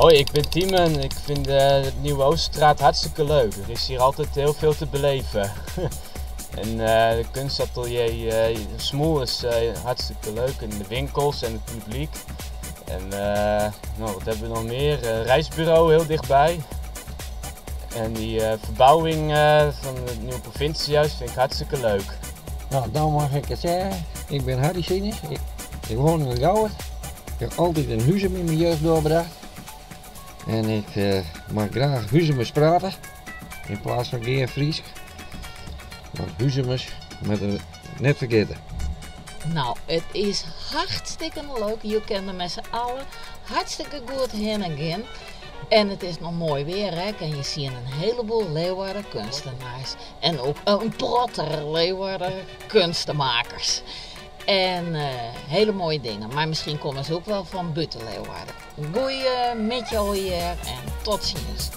Hoi, ik ben Timen. Ik vind de Nieuwe Oosterstraat hartstikke leuk. Er is hier altijd heel veel te beleven. En de kunstatelier Smoel is hartstikke leuk. En de winkels en het publiek. En nou, wat hebben we nog meer? Reisbureau heel dichtbij. En die verbouwing van het nieuwe provinciehuis vind ik hartstikke leuk. Nou, dan mag ik het zeggen. Ik ben Harry Sinis. Ik woon in Ljouwert. Ik heb altijd in Huzum in mijn jeugd doorgebracht. En ik mag graag Huzumers praten in plaats van geen Fries. Want Huzumers met een net vergeten. Nou, het is hartstikke leuk. Je kent er met z'n allen hartstikke goed heen en gaan. En het is nog mooi weer, hè? En je ziet een heleboel Leeuwarden kunstenaars. En ook een protter Leeuwarden kunstenmakers. En hele mooie dingen. Maar misschien komen ze ook wel van buiten Leeuwarden. Goeie met jou hier en tot ziens.